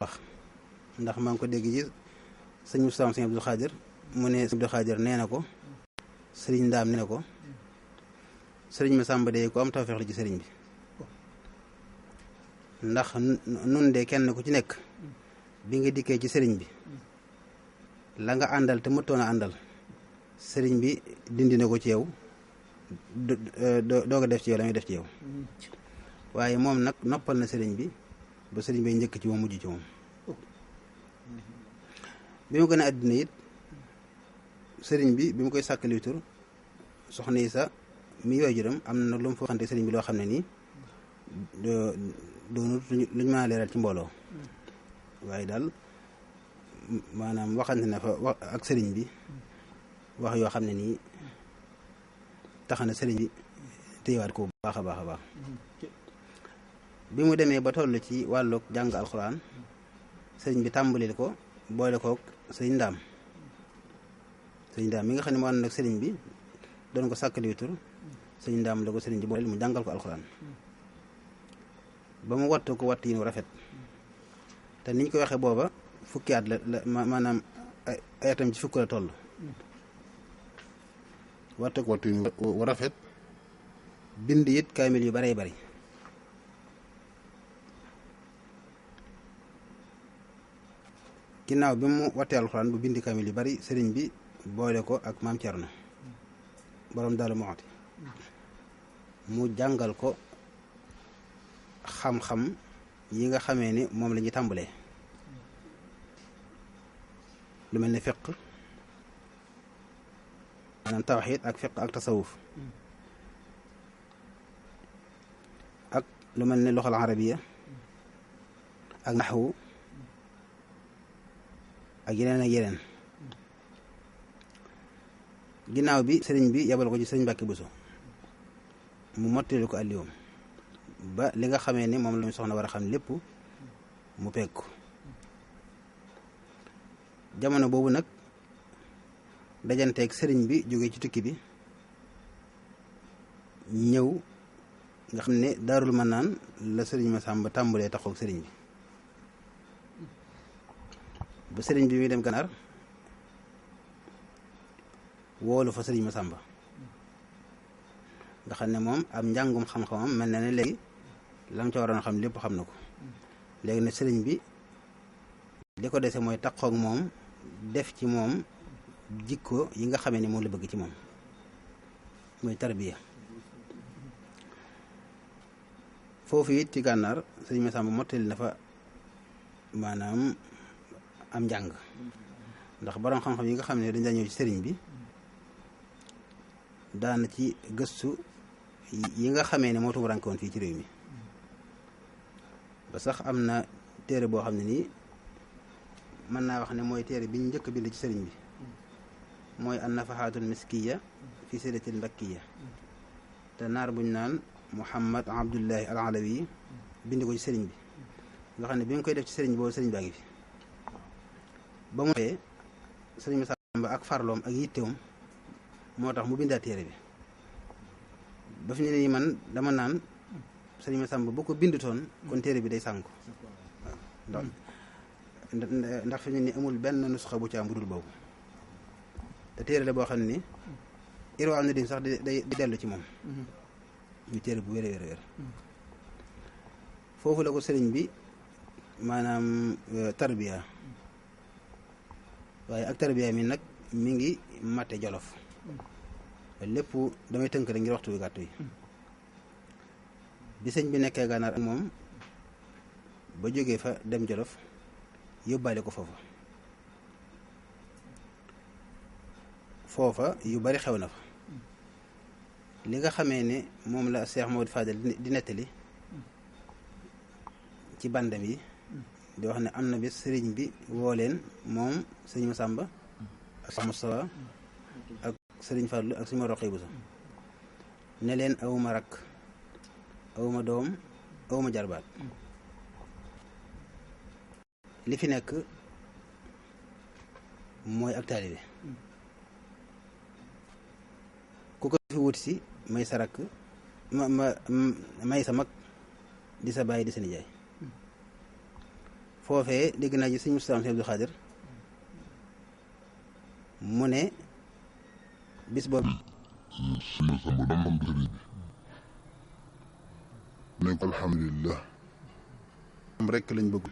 wax ndax maa ngi ko dégg ci sëñ Moustapha sëñ Abdou Khadir mu ne sëñ Abdou Khadir nee na ko sëriñ Ndaam nee na ko sëriñ Massamba de ko am tawfeex la ci sëriñ bi ndax nun de kenn ku ci nekk bi nga dikkee ci sëriñ bi la nga àndal te mëttoon a àndal sëriñ bi dindi na ko ci yow doo ko def ci yow la muy def ci yow waaye moom nag noppal na sëriñ bi ba sëriñ bay njëkk ci moom mujj ci moom bi mu gën a àddina it sëriñ bi mu koy sàkkali tur soxna yi sa mi yooyu juróom am na lu mu fa waxante sëriñ bi loo xam ne nii doonut luñ mën a leeral ci mbooloo waaye daal maanaam waxante na fa wax ak sëriñ bi wax yoo xam ne nii tax na sëriñ bi téyewaat ko bu baax a baax a baax bi mu demee ba toll ci wàllug jàng alxuraan sëriñ bi tàmbalil ko boole kook sëriñ Ndaam mi nga xam ne moo ànd nag sëriñ bi doon ko sàkkali tur sëriñ Ndaam la ko sëriñ bi boole mu jàngal ko alxuraan ba mu wattu ko watt yi nu rafet te niñ ko waxee booba fukki at la maanaam ay atam ci fukk la toll wattu ko wattu yi nu rafet bind it kaamil yu baree bari ginnaaw bi mu wattee alxuraan bu bind kaamil yu bari sëriñ bi boole ko ak maam Cerno borom Daaru Muxti mu jàngal ko xam-xam yi nga xamee ni moom la ñuy tàmbalee lu mel ni fiq maanaam tawxiid ak fiq ak tasawuf ak lu mel ni loxol arabiya ak naxwu ak yeneen ak yeneen ginnaaw bi sëriñ bi yabal ko ci sëriñ Mbàkke Buso mu mottali ko àlliwoom ba li nga xamee ni moom la ñu soxna war a xam lépp mu pegg ko jamono boobu nag dajanteeg sëriñ bi jóge ci tukki bi ñëw nga xam ne Daarul Manaan la sëriñ Massamba tàmbalee taxoog sëriñ bi ba sëriñ bi muy dem Gànnaar woolu fa sëriñ Massamba nga xam ne moom am njàngum xam-xamam mel na ne léegi lam ca waroon xam lépp xam na ko léegi nag sëriñ bi li ko dese mooy taxoog moom def ci moom jikko yi nga xamee ni moom la bëgg ci moom mooy tarbiya foofu it ci Gànnaar sëriñ Massamba mottali na fa maanaam am njàng ndax borom xam-xam yi nga xam ne dañ daa ñëw ci sëriñ bi daana ci gëstu yi nga xamee ne moo tumurànke woon fii ci réew mi ba sax am na téere boo xam ne nii mën naa wax ne mooy téere bi ñu njëkk bind ci sëriñ bi mooy an nafaxaatul miskiya fi siratil mbakkiya te naar buñ naan Muhammad Abdullahi al Alawi bind ko ci sëriñ bi nga xam ne bi nga koy def ci sëriñ bi boobu sëriñ baa ngi fi ba mu fee sëriñ Massamba ak farloom ak yittewam moo tax mu bindaat téere bi ba fi ne nii man dama naan sëriñ Massamba boo ko bindutoon kon téere bi day sànku waaw ndax fi ne nii amul benn nusxa bu ci am bu dul boobu te téere la boo xam ne ni irwaa na din sax day dellu ci moom ñu téere bu wér wér foofu la ko sëriñ bi maanaam tarbiya waaye ak tarbiya mi nag mi ngi mate Jolof lépp damay tënk rek ngir waxtu wi gàtt yi bi sëñ bi nekkee Gànnaar ak moom ba jógee fa dem Jolof yóbbaale ko foofa yu bari xew na fa li nga xamee ne moom la Cheikh Modou Fadel di nettali ci bandam yi di wax ne am na bis sëriñ bi woo leen moom sëñ Massamba ak Cheikh Moustapha ak sëriñ Fallou ak suñu ma roqee bu sax ne leen awuma rakk awuma doom awuma jarbaat li fi nekk mooy ak taalibe ku ko fi wut si may sa rakk may sa mag di sa baay di sa nijaay foofee dégg naa ji sëñ Moustapha Abdou Khadir mu ne bis boobu sëñ Masamba dama xam sëriñ bi ne ko alhamdulilah am rekk lañ bëgg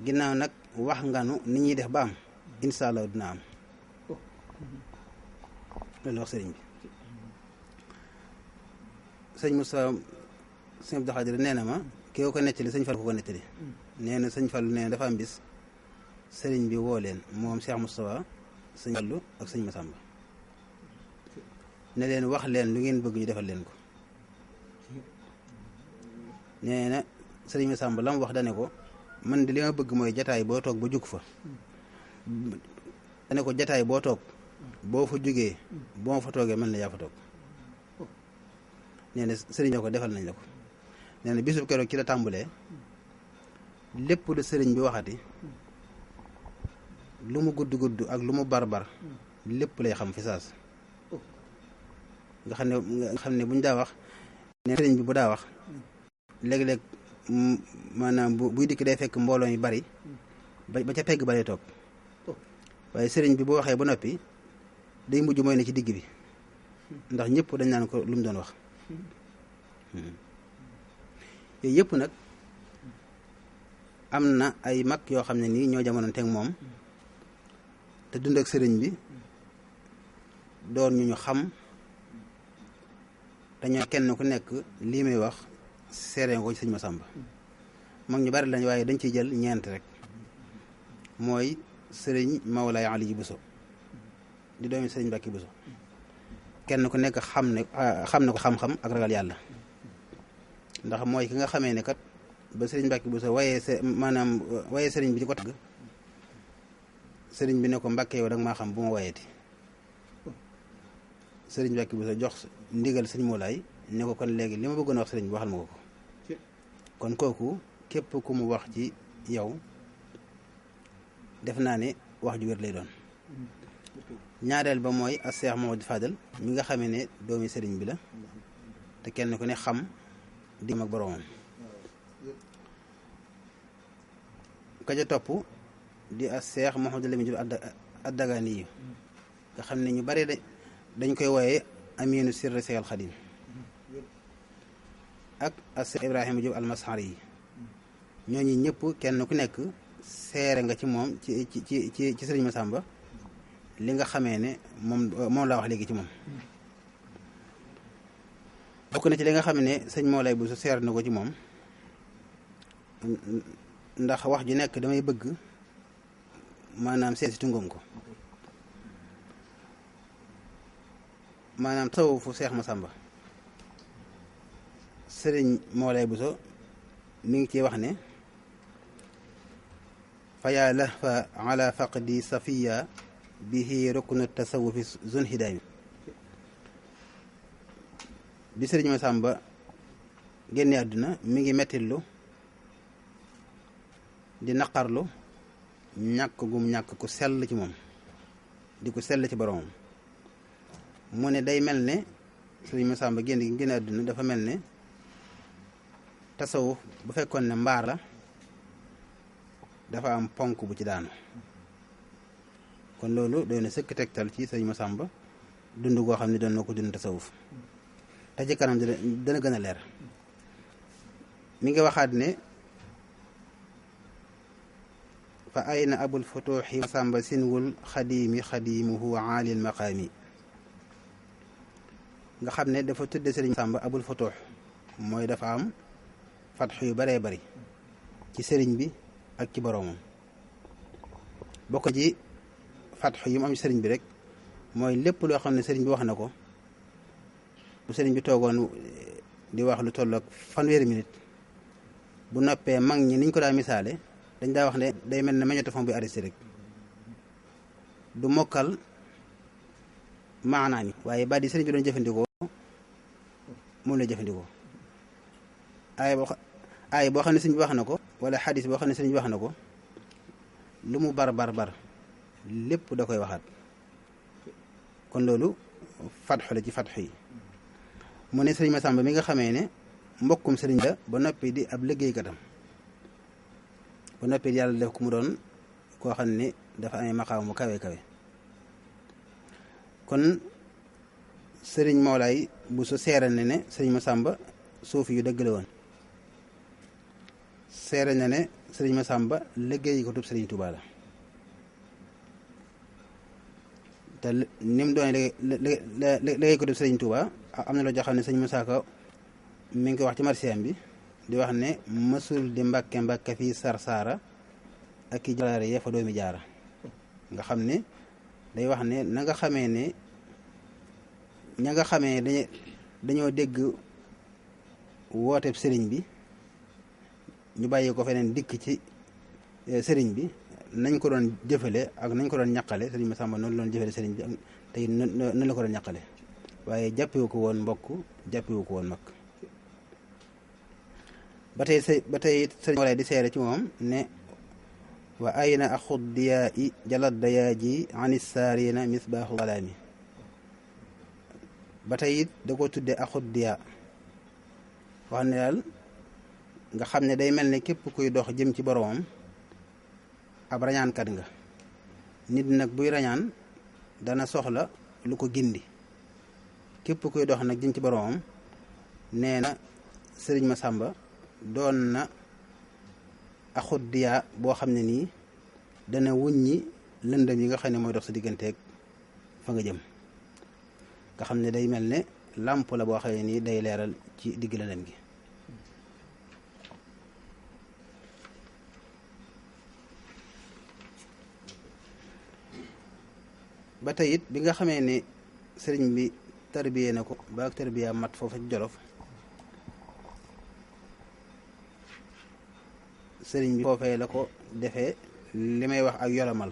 ginnaaw nag wax nganu ni ñuy def ba am incha allah dina am loolu wax sëriñ bi sëñ Moustapha sëñ Abdou Khadir nee na ma kii ko nettali sëñ Fall ko nettali nee na sëñ Fall nee na dafa am bis sëriñ bi woo leen moom Cheikh Moustapha sëñ Fallu ak sëñ Massamba ne leen wax leen lu ngeen bëgg ñu defal leen ko nee na sëriñ Massamba la mu wax dane ko man de li ma bëgg mooy jataay boo toog ba jug fa dane ko jataay boo toog boo fa jugee boo fa toogee mën na yaa fa toog nee na sëriñ ko defal nañ la ko nee na bisub keroog ci la tàmbalee lépp lu sëriñ bi waxati lu mu gudd gudd ak lu mu barbar lépp lay xam fi saas nga xam ne bu ñu daa wax ne sëriñ bi bu daa wax léeg-léeg maanaam buy dikk day fekk mbooloo mi bari ba ca pegg ba lay toog waaye sëriñ bi bu waxee ba noppi day mujj mooy ne ci digg bi ndax ñëpp dañ naan ko lu mu doon wax yooyu yëpp nag am na ay mag yoo xam ne nii ñoo jamonoon teg moom te dund ak sëriñ bi doon ñu xam dañoo kenn ku nekk lii may wax seere ko ci sëñ Massamba mag ñu bari lañ waaye dañ ciy jël ñeent rek mooy sëriñ Mawlaay Ali Bousso di doomi sëriñ Mbàkke Bousso kenn ku nekk xam na ko xam-xam ak ragal yàlla ndax mooy ki nga xamee ne kat ba sëriñ Mbàkke Bousso maanaam waaye sëriñ bi di ko tagg sëriñ bi ne ko Mbàkke yow danga maa xam bu ma wayeeti sëriñ Mbàkke Bousso jox ndigal sëñ Mawlaay ne ko kon léegi li ma bëggoon wax sëriñ bi waxal ma ko kon kooku képp ku mu wax ci yow def naa ne wax ju wér lay doon ñaareel ba mooy as Seex Mamadu Fadal mi nga xamee ne doomi sëriñ bi la te kenn ku ne xam di mag boroomam ka ca topp di as Seex Mouhamadou Lamine Diop ad-Dagani yi nga xam ne ñu bari dañ koy wooyee aminu sirri Seexal Xadim ak as Seex Ibrahima Diop al-Mashari yi ñooñu ñëpp kenn ku nekk seere nga ci moom ci sëriñ Massamba li nga xamee ne moom laa wax léegi ci moom bokk na ci li nga xam ne sëñ Mawlaay Bousso seer na ko ci moom ndax wax ju nekk damay bëgg maanaam seet si tungoom ko maanaam tasawufu Seex Massamba sëriñ Mawlaay Bousso mi ngi ciy wax ne fa yaa lahfa ala faqdi safiya bihi ruknu tasawufi zun hidaami bi sëriñ Massamba génne àdduna mi ngi mettillu di naqarlu ñàkk gum ñàkk ku sell ci moom di ku sell ci boromam mu ne day mel ne sëriñ Massamba génne àdduna dafa mel ne tasawuf bu fekkoon ne mbaar la dafa am ponk bu ci daanu kon loolu doy na sëkk tegtal ci sëriñ Massamba dund goo xam ne doon na ko dund tasawuf te ci kanam dana gën a leer mi ngi waxaat ne fa ayna abul futuuxi Massamba sinwul xadiimi xadiimuhu aalil maqaami nga xam ne dafa tudde sëriñ Massamba abul futuux mooy dafa am fatx yu baree bari ci sëriñ bi ak ci boroomam bokk ci fatx yi mu am ci sëriñ bi rek mooy lépp loo xam ne sëriñ bi wax na ko bu sëriñ bi toogoon di wax lu toll ak fanweeri minute bu noppee mag ñi niñ ko daa misaale dañ daa wax ne day mel ne magnétophone bi arrêté rek du mokkal maanaam yi waaye baat yi sëriñ bi doon jëfandikoo moom la jëfandikoo aaya boo xam ne sëriñ bi wax na ko wala xadis boo xam ne sëriñ bi wax na ko lu mu bar lépp da koy waxaat kon loolu fatxu la ci fatxu yi mu ne sëriñ Massamba mi nga xamee ne mbokkum sëriñ la ba noppi di ab liggéeykatam ba noppi yàlla def ko mu doon koo xam ne dafa amee maqaam mu kawe kawe. kon sëriñ Mawlaay Bousso seere na ne sëriñ Massamba suufi yu dëgg la woon, seere na ne sëriñ Massamba liggéey ko tub sëriñ Touba la te ni mu doon liggéey ko tub sëriñ Touba am na loo jox xam ne sëriñ Moussa Ka mi ngi koy wax ci marsiyaam bi di wax ne mësul di mbàkke mbàkke fii Sarsara ak ki jalaare yee fa doomi jaara. nga xam ne day wax ne na nga xamee ne ña nga xamee dañoo dégg wooteeb sëriñ bi ñu bàyyi ko feneen dikk ci sëriñ bi nañ ko doon jëfale ak nañ ko doon ñaqale sëriñ Massamba noonu la doon jëfale sëriñ bi tey noonu la ko doon ñaqale waaye jàppewu ko woon mbokk jàppewu ko woon mag. ba tey sëriñ Mawlaay di seere ci moom ne wa ayna axud diyaa i jalad dayaa ji anis saarina misbaaxu salaami. ba tey it da ko tudde axud diyaa wax ne daal nga xam ne day mel ne képp kuy dox jëm ci boromam ab rañaankat nga. nit nag buy rañaan dana soxla lu ko gindi, képp kuy dox nag jëm ci boromam nee na sëriñ Massamba doon na axud diyaa boo xam ne nii dana wuññi lëndëm yi nga xam ne mooy dox sa digganteeg fa nga jëm. nga xam ne day mel ne làmp la boo xam ne nii day leeral ci digg lëndëm gi. ba tey it bi nga xamee ne sëriñ bi tarbiyee na ko ba ak tarbiya mat foofa ci Jolof, sëriñ bi foofee la ko defee li may wax ak yolomal,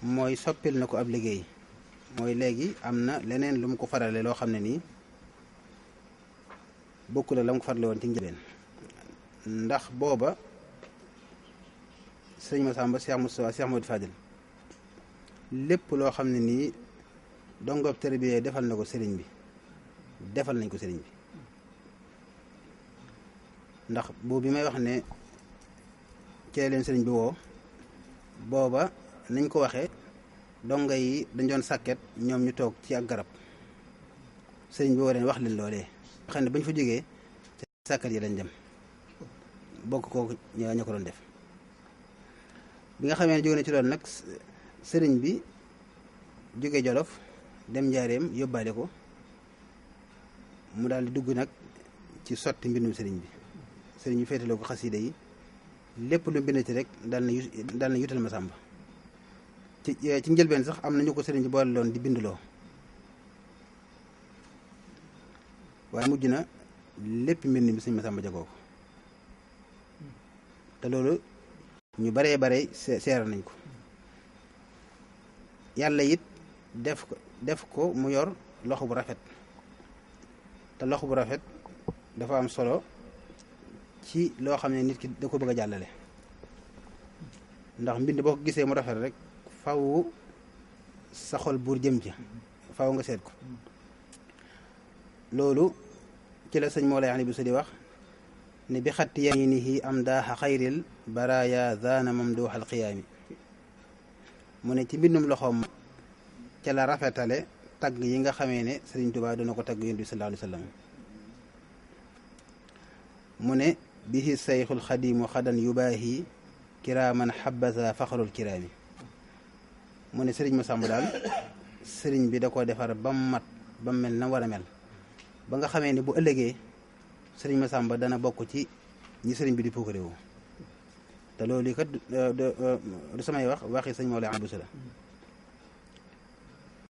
mooy soppil na ko ab liggéey. mooy léegi am na leneen lu mu ko farale loo xam ne nii bokku la mu ko farale woon ci njëlbeen. ndax booba sëriñ Massamba Cheikh Moustapha Cheikh Modou Fadil lépp loo xam ne nii dongob tarbiya defal na ko sëriñ bi defal nañ ko sëriñ bi. ndax boobu bi may wax ne cee leen sëriñ bi woo booba nañ ko waxee donga yi dañ doon sàkket ñoom ñu toog ci ak garab, sëriñ bi woo leen wax leen loolee. xam ne bañ fa jógee ci sàkket yi lañ dem bokk kooku ña ko doon def. bi nga xamee ne jóge na ci loolu nag sëriñ bi jóge Jolof dem Njaareem yóbbaale ko mu daal di dugg nag ci sotti mbindum sëriñ bi. sëriñ bi féetaloo ko xasida yi lépp lu bindati rek daal na yutal Massamba. ci njëlbeen sax am na ñu ko sëriñ bi boole loon di bindloo, waaye mujj na lépp mbind mi sëriñ Massamba jagoo ko. te loolu ñu baree bare seera nañ ko. yàlla it def ko mu yor loxo bu rafet, te loxo bu rafet dafa am solo ci loo xam ne nit ki da ko bëgg a jàllale. ndax mbind boo ko gisee mu rafet rek faw sa xol buur jëm ci, faw nga seet ko. loolu ci la sëñ Mawlaay Bousso di wax ne bi xatti yaminihi am daaxa xayril baraya zaana mamduuxal xiyaami. mu ne ci mbindum loxoom ca la rafetale tagg yi nga xamee ne Sëriñ Tuubaa dana ko tagg Yonent bi sallallahu alayhi wa sallam. mu ne bihi sayxul xadimu xadan yubaahi kiraaman xabasa faxarul kiraami. mu ne sëriñ Massamba daal sëriñ bi da koo defar ba mu mat ba mu mel na war a mel, ba nga xamee ne bu ëllëgee sëriñ Massamba dana bokk ci ñi sëriñ bi di puukarewu. te loolu kat du samay wax waxi sëñ Mawlaay Bousso la